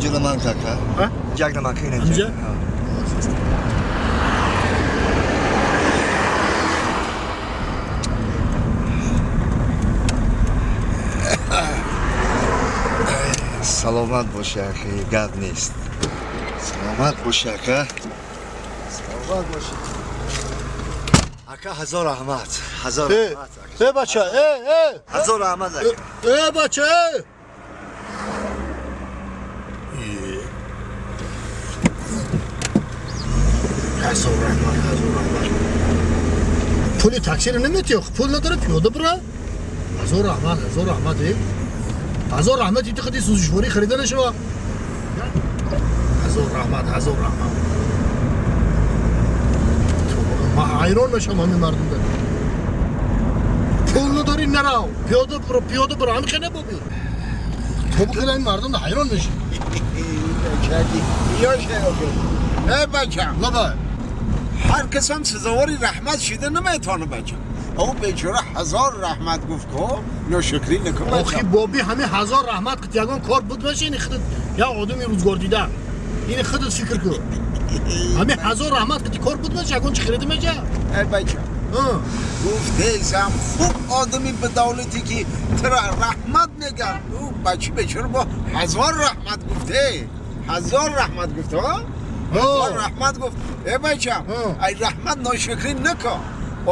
Инҷо ман кака. Як намака инҷа. Саломат боши, ахи, гап нест. Саломат боши, ака. Саломат боши. Ака, ҳазор раҳмат. Ҳазор раҳмат. Э, бача, э, э. Ҳазор раҳмат, ака. Э, бача, э. Ҳазор раҳмат, ҳазор раҳмат. Пули таксиро наметиё, пул надора, пиёда бира. Ҳазор раҳмат, ҳазор раҳмат, э. Ҳазор раҳмат, ити қади сӯзишворӣ харида нашава. Ҳазор раҳмат, ҳазор раҳмат. Ман ҳайрон мешавам ҳамин мардумда. Пул надорӣ, нарав, пиёда биро, пиёда биро, ҳамин хел набоби. То бихел ҳамин мардумда ҳайрон мешӣ. Э, бачам. Лабай. Ҳар касам сазовори раҳмат шида наметавонад, бачам. Ӯ бечора ҳазор раҳмат гуфт, ко ношукрӣ накун, бачам. Охи боби, ҳамин ҳазор раҳмат қит ягон кор буд меша, ини худат як одами рӯзгор дида. Ини худат фикр кун. Ҳамин ҳазор раҳмат қити кор буд меша, ягон чи харида меша? Э, бачам. Гуфтесам хуб одами ба давлате ки тура раҳмат мегӯяд. Ӯ бачи бечора бо ҳазор раҳмат гуфте. Ҳазор раҳмат гуфт, ҳа? Ҳазор раҳмат гуфт. Э, бачам, ай раҳмат ношукрӣ накун.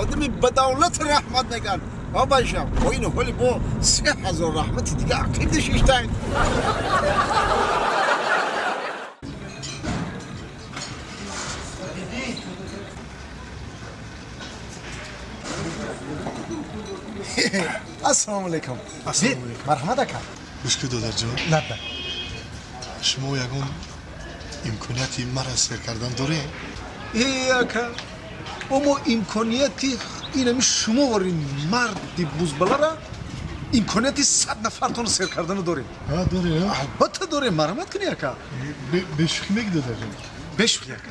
Одами ба давлат раҳмат мегӯяд. О, бачам, бо ин ҳоли бо 3000 раҳмати дига ақиб нишиштанд. Ассалому алайкум. Марҳамат, ака. Гӯш кун, додарҷон. Лабба. Шумо ягон имконияти мара сер кардан дорем? Э, ака, мо имконияти инами шумо вори марди бузбалара имконияти 100 нафартонро сер кардану дорем. Дорем? Албатта дорем, марҳамат кунӣ, ака. Бешӯхӣ мегӣ, додарҷон? Бешӯхӣ, ака.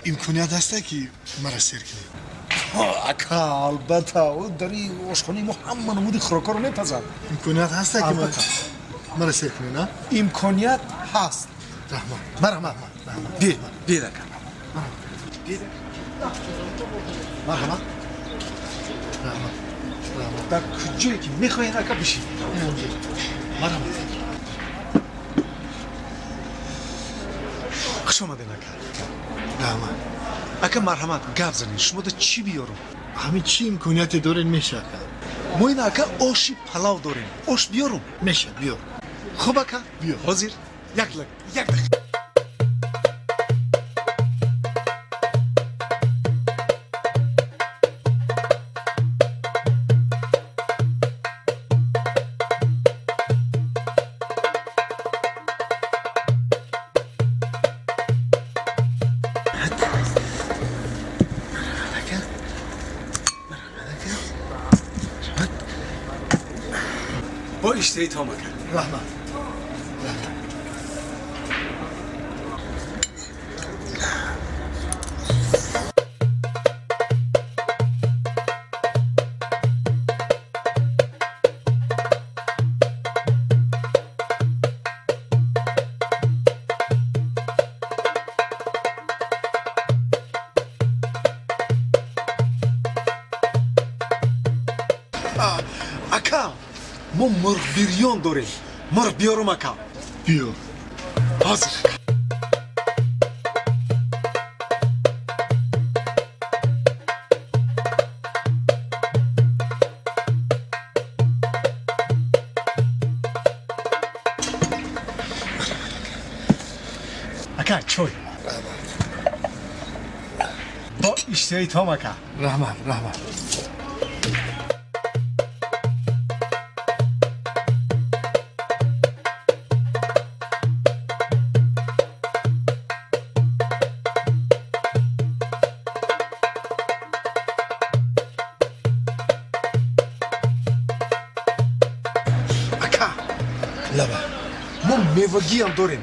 Имконият ҳаста ки мара сер кунед? Ака, албатта, дар ошхонаи мо ҳама намуди хӯрокҳоро мепазад. Имконият ҳаста ки мара сер кунед, а? Имконият ҳаст. Раҳмат. Марҳамат. Биед, биед, ака. Марҳамат. Раҳмат. Дар куҷое ки мехоҳед, ака, бишин. Марҳамат. Хуш омадед, ака. Раҳмат. Ака, марҳамат, гап занед, шумода чӣ биёрам? Ҳамин чӣ имконияте доред, меша, ака? Мо ин, ака, оши палав дорем. Ош биёрам? Меша, биёр. Хуб, ака, биёр. Ҳозир як лак, як дақиқа. Бо иштиҳои том, ака. Раҳмат. Ака, мо мурғ бирён дорем. Мурғ биёрам, ака? Биёр. Ҳозир. Ака, чой. Бо иштиҳои том, ака. Раҳмат, раҳмат. Ака, Лаба. мо мевагиам дорем.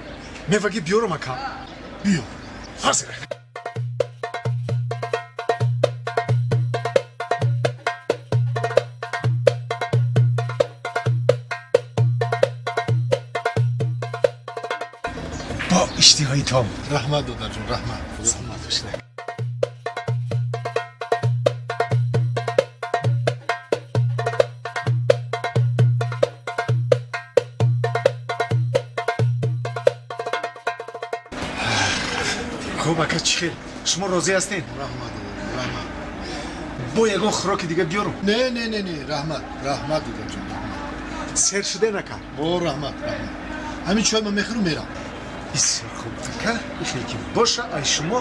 Мевагӣ биёрам, ака? Биёр. Ҳозир. Иштиҳои том. Раҳмат, додарҷон, раҳмат. Саломат бошед. Хуб, ака, чӣ хел? Шумо розӣ ҳастед? Раҳмат, додарҷон, раҳмат. Бо ягон хӯроки дига биёрам? Не, не, не, не, раҳмат, раҳмат, додарҷон, раҳмат. Сер шуден, ака? О, раҳмат, раҳмат. Ҳамин чой ман мехӯрам, мерам. Бисёр хуб, ака. Ихе ки боша, ай шумо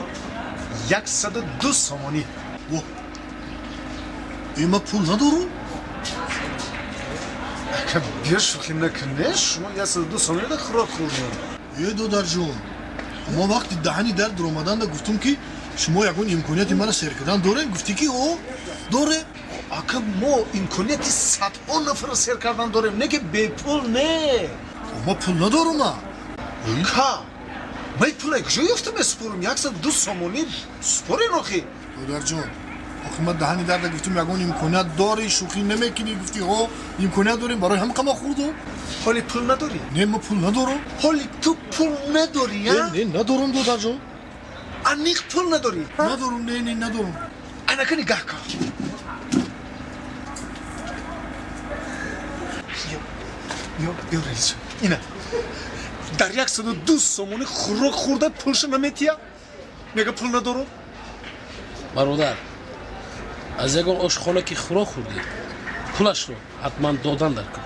102 сомонӣ. Во, э, ман пул надорам. Ака, биё, шӯхӣ накунед, шумо 102 сомонида хӯрок хӯрдем. Э, додарҷон, мо вақти даҳани дар дуромаданда гуфтум, ки шумо ягон имконияти мара сер кардан дорем, гуфтӣ, ки о, дорем. Ака, мо имконияти садҳо нафарро сер кардан дорем, не ки бепул не. Ма пул надорам, ма. Ка, ман пула куҷо ёфта месупорам? 102 сомонӣ супорен охи. Додарҷон, охи ман даҳани дарда гуфтум, ягон имконият дорӣ, шӯхӣ намекунӣ, гуфтӣ, ҳо, имконият дорем, барои ҳам қама хӯрдум. Ҳоли пул надорӣ? Не, ма пул надорам. Ҳоли ту пул надорӣ, а? Не, надорам, додарҷон. Аниқ пул надорӣ? Надорам, не, не, надорам. Анака нигаҳ кун. Ё, раис, ина дар 102 сомонӣ хӯрок хӯрда, пулша наметия, мега пул надорам. Бародар, аз ягон ошхона ки хӯрок хӯрдӣ, пулашро ҳатман додан дар кор.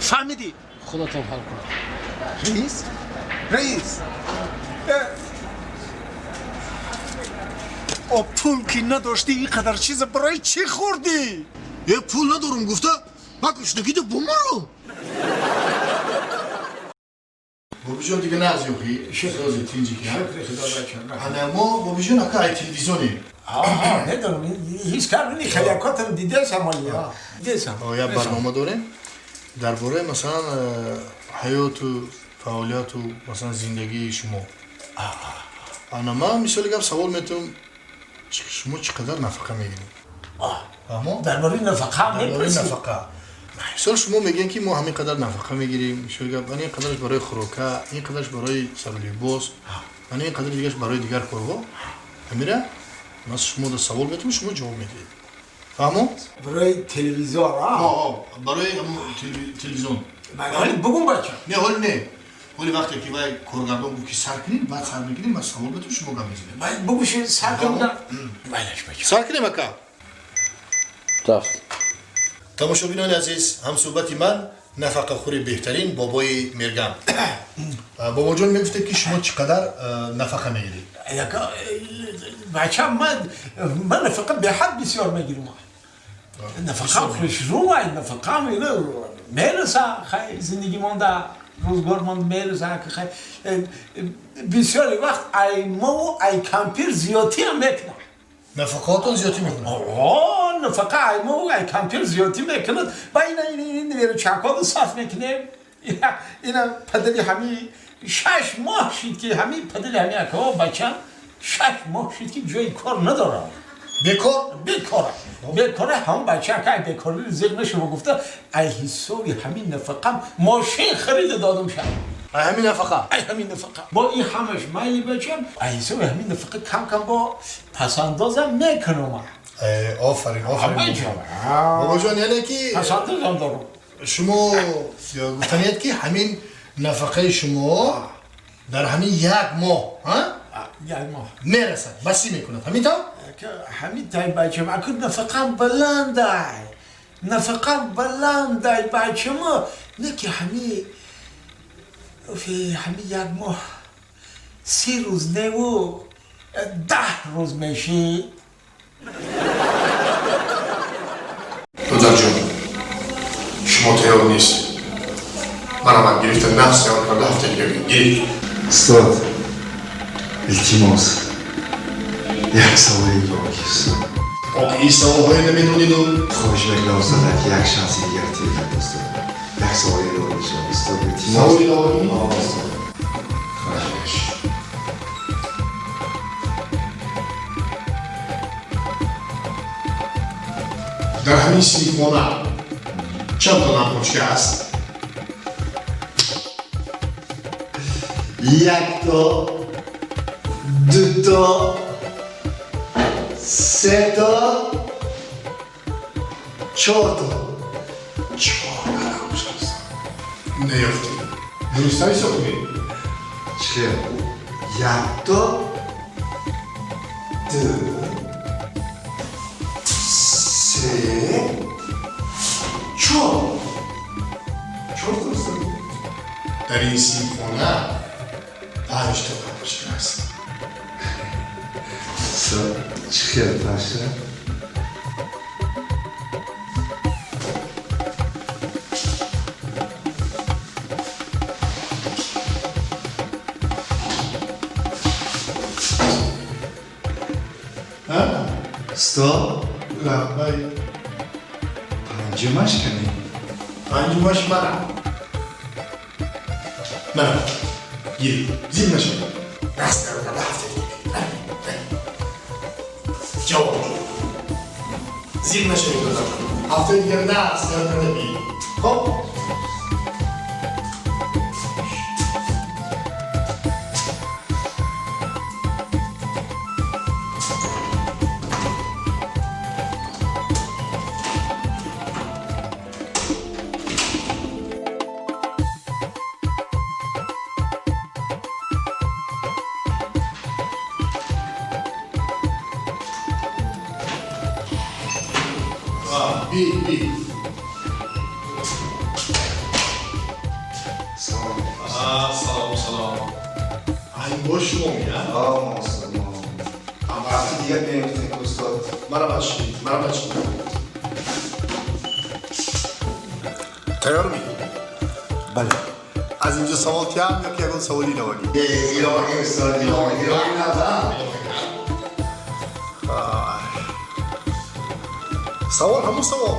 Фаҳмидӣ? Худатон ҳал кунед. Раис, раис, о, пул ки надоштӣ, ин қадар чиза барои чӣ хӯрдӣ? Э, пул надорам гуфта, ман гушнагида бумурам. Бобиҷон, дига нааз ёхи рози тинҷи ки ана мо, бобиҷон, ака, ай телевизиони. Медонам, ҳеҷ кар ни хелякотам дидесам, олия дидесам. Як барнома дорем дар бораи, масалан, ҳаёту фаъолияту, масалан, зиндагии шумо. Ана ман, мисоли гап, савол метавам: шумо чӣ қадар нафақа мегиред? Дар бораи нафақа? Дар бораи нафақа. Мисол, шумо мегӯем, ки мо ҳамин қадар нафақа мегирем, мисоли гап, ана ин қадараш барои хӯрока, ин қадараш барои сару либос, ана ин қадари дигараш барои дигар корҳо. Ҳамира ман шумо да савол метавам, шумо ҷавоб медиҳед. Фаҳмо? Барои телевизор? Барои телевизион. Ҳоли бугум, бача. Не, ҳоли не, ҳоли вақте ки вай коргардон гуфт, ки сар кунем, баъд сар мекунем, ман савол метавам, шумо гап мезанед. Бугуши, сар кунам. Сар кунем, ака. Рафт. Тамошобинони азиз, ҳамсӯҳбати ман нафақахӯри беҳтарин бобои Мергам. Бобоҷон, мегуфтед, ки шумо чӣ қадар нафақа мегиред? Бача, ман нафақа беҳад бисёр мегирам. Нафақам хушрӯай, нафақам мераса, хай, зиндагӣ монда, рӯзгор монда, мераса. Хай, бисёри вақт ай мову ай кампир зиёдтиам мекунам. Нафақаотон зиёдтӣ мекунад? Нафақа ай мову ай кампир зиёдтӣ мекунад. Ба ина веручакоду саф мекунем. Ина падари ҳами 6 моҳ шид, ки ҳами падари ҳами акао бачам 6 моҳ шид, ки ҷои кор надорам. Бекор? Бекора, бекора. Ҳам бача ака бекори зиқ нашува гуфта, ай ҳисоби ҳамин нафақам мошин харида додам шав. Ай ҳамин нафақа? Ай ҳамин нафақа. Бо ин ҳамаш майли, бачам, ай ҳисоби ҳамин нафақа кам кам бо пасандозам мекунам. Офарин, офарин, бобоҷон, яъне ки пасандозам дорам. Шумо гуфтаният, ки ҳамин нафақаи шумо дар ҳамин як моҳ як моҳ мерасад, басӣ мекунад, ҳамин тавр? Ҳамин тай, бачам, аку нафақам баландай, нафақам баландай, бачамо, не ки ҳами як моҳ 30 рӯз неву 10 рӯз мешӣ. Додарҷон, шумо тайёр нест, марамад гирифта, нафс тайёр карда, ҳафта дига гирифт. Устод, илтимос, як саволи иловагӣ, устод. Ин саволҳое намедониду. Хоҳиш мекунам, устод, як шанси дигар тиҳед, устод. Як саволи иловагӣ, устод, илтимос. Саволи иловагӣ? Устод, хоҳиш. Дар ҳамин синфхона чанд та лампочка аст? Якто. Дуто, сето, чорто. Чор лампочка аст. Наёфтӣ. Дуруст ҳисоб кунӣ. Чӣ? Якто, ду, се, чор. Чорто, устод. Дар ин синфхона панҷта лампочка аст. Устод, чӣ хел панҷта? Устод, Лаббай. Панҷумаш кани? Панҷумаш мана. Мана. Гир. Зид нашав. Даст дарода ҳафта дига. Ҷавоб. Зид нашавед, додам. Ҳафтаи дигар на, сер карда биед. Хоб? Би, би. Салом. Салом, салом. Ай, бо шумо мия? Мо, устод, мо. Ҳафта дигар меем, устод. Марҳамат шид, марҳамат шид. Тайёр ми? Бале. Аз инҷо савол тиям ё ки ягон саволи иловагӣ? Иловагӣ, устод, иловагӣ. Савол ҳамун савол.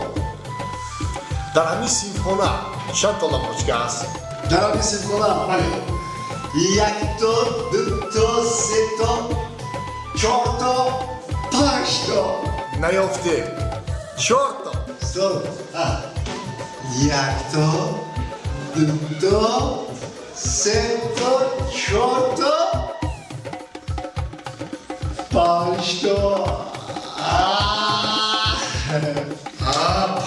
Дар ҳамин синфхона чанд то лампочка аст? Дар ҳамин синфхона? Бале. Якто, дуто, сето, чорто, панҷто. Наёфте. Чорто. Устод, якто, дуто, сето, чорто, панҷто. Панҷ,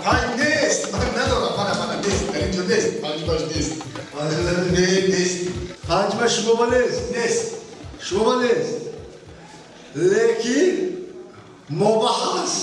панҷ нест. Ман надорам. Мана, мана, нест. Дар инҷо нест. Панҷумаш нест. Не, нест. Панҷма шумо нест? Нест. Шумо нест, лекин мо ба ҳаст.